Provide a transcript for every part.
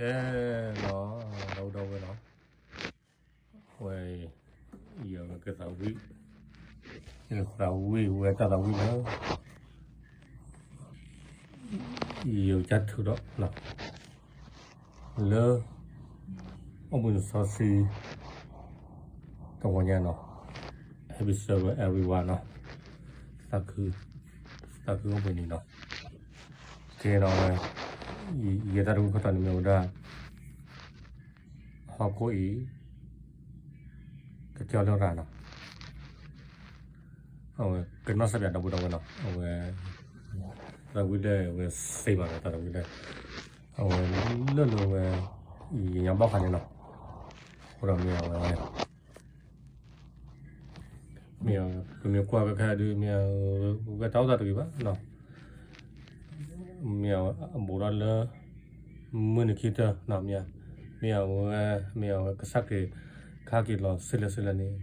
ကဲလီၤ ဒီပုၢ်ဒီဝဲၢ်လီၤ, ဝဲ ယကသးဝံၣ်, ယကသးဝံၣ်ဝဲတၢ်သးဝံၣ်လၢ ယကစၢ်ထုးထီၣ် လၢ အိၣ်ဘှံးနံၤစီဆှံ တဂီၤညါနီၤ, Happy Sabbath everyone နီၤ, သးခု, သးခုအိၣ်ဘှံးနံၤနီၤ, ကဲနီၤ, ယတၢ်တမုၢ်ခိၣ်တီန့ၣ်မ့ၢ်ဝဲဒၣ် ဟီၣ်ခိၣ်အံၤ ကကဲလၢရၤနီၤ, အဝဲကနီၣ်စၢ်ပၠးဒီပုၢ်ဒီဝဲၢ်နီၤ, အဝဲ သးဝံၣ်လၢဝဲစ့ဘၣ်နီၤ, သးဝံၣ်လၢ အဝဲလၢလၢဝဲ ယညါဘၣ်ဃးန့ၣ်နီၤ, အဃိဒီးမ့ၢ်အဝဲ မ့ၢ် ပမ့ၢ်ကွၢ်ခဲခါဒုး မ့ၢ် ဝဲတၢ်အိၣ်သးတဂ့ၤဘၣ်နီၤ, မ့ၢ်အဘူးထီၣ်လၢ မုၢ်နံၤခံကတၢၢ်နီၤ, မ့ၢ် မ့ၢ်အဝဲ မ့ၢ်အဝဲကစၢ်ခရံာ် ကဟဲက့ၤလီၤဆူလဲၣ်ဆူလဲၣ်န့ၣ်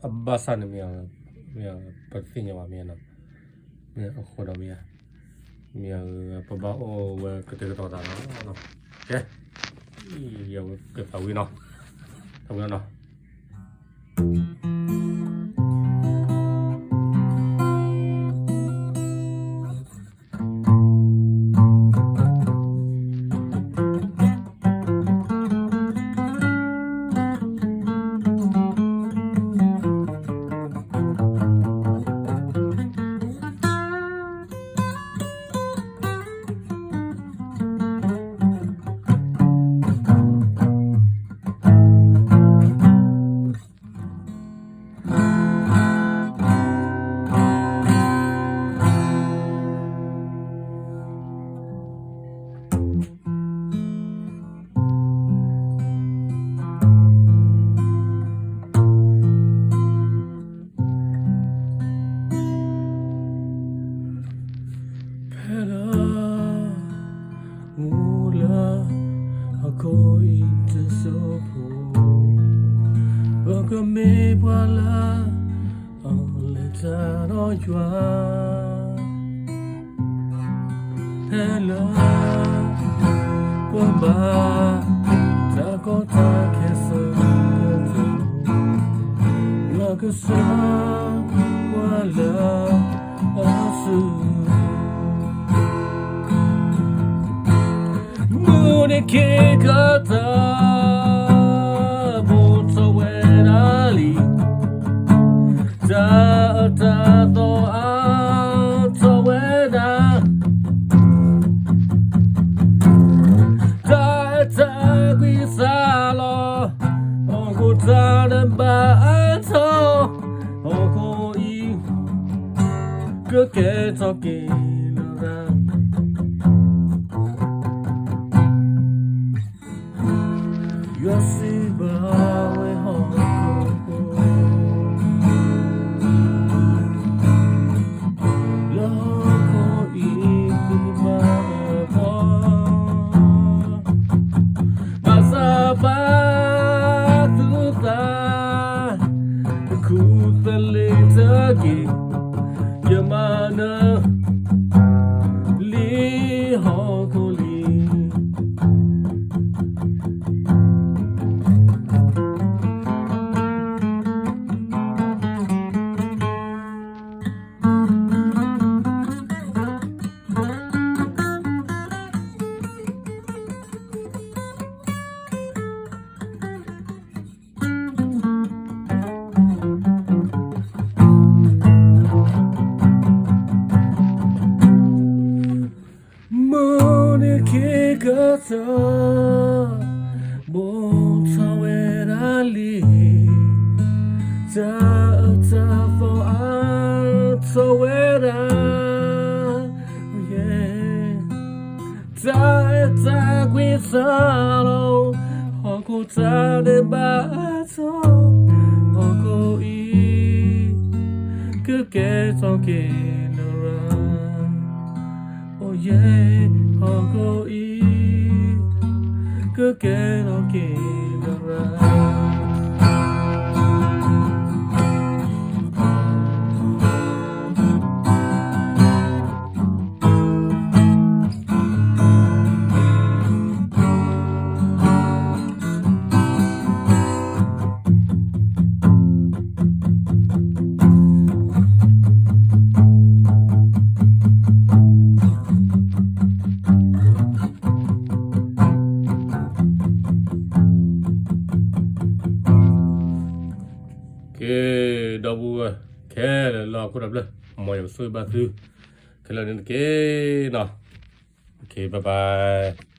အဘၣ်ဆၣ်န့ၣ်မ့ၢ် မ့ၢ် ပတသ့ၣ်ညါဘၣ်မ့ၢ်နီၤ, မ့ၢ်အဃိဒီးမ့ၢ် မ့ၢ်ပဘၣ်အိၣ်ဝဲကတဲာ်ကတီၤသးလီၤ, ကဲ ယကသးဝံၣ်နီၤ, သးဝံၣ်နီၤ. ဖဲလၢ အိၣ်လၢ ဟီၣ်ခိၣ်အံၤတစိၢ်ဖိ, ပကမ့ၢ်ပှၤလၢ အလဲၤတၢ်ဒီးယွၤ, ဖဲလၢ ပှၤဘၣ် တၢ်ကီတၢ်ခဲစၢၤကတီၢ်, ယွၤကစၢ် ပှၤလၢ အစု မုၢ်နံၤခံကတၢၢ် ဘူးထီၣ်ဝဲဒၣ်လံ, တၢ်အၢတၢ်သီအါထီၣ်ဝဲဒၣ်, တၢ်အဲၣ်တၢ်ကွံစှၤလီၤ, ဟီၣ်ခိၣ်တၢ်ဒဲးဘးအါထီၣ်, ဟီၣ်ခိၣ်အံၤ ကကဲထီၣ်က့ၤလရာ်, ယွၤစံးဘၣ်ဝဲဟီၣ်ခိၣ်ဖိ, လၢဟီၣ်ခိၣ်အံၤသုကဘၣ်အၢၣ်ပှၤ, ဘၣ်ဆၣ်ဘၣ်သုသး တခူသလ့ၤတက့ၢ်, ယမၤနၢၤ လံဟီၣ်ခိၣ်လံ. မုၢ်နံၤခံကတၢၢ် ဘူးထီၣ်ဝဲဒၣ်လံ, တၢ်အၢတၢ်သီအါထီၣ်ဝဲဒၣ်, တၢ်အဲၣ်တၢ်ကွံစှၤလီၤ, ဟီၣ်ခိၣ်တၢ်ဒဲးဘးအါထီၣ်, ဟီၣ်ခိၣ်အံၤ ကကဲထီၣ်က့ၤလရာ်, အိၣ်ယဲ, ဟီၣ်ခိၣ်အံၤ ကကဲထီၣ်က့ၤလရာ်. ခဲလၢာ်လီၤ ခိၣ်ဒီဖျၢၣ်, မ်ယွၤကဆိၣ်ဂ့ၤဘၣ်သု ခဲလၢာ်န့ၣ်တက့ၢ်နီၤ. Okay, bye bye.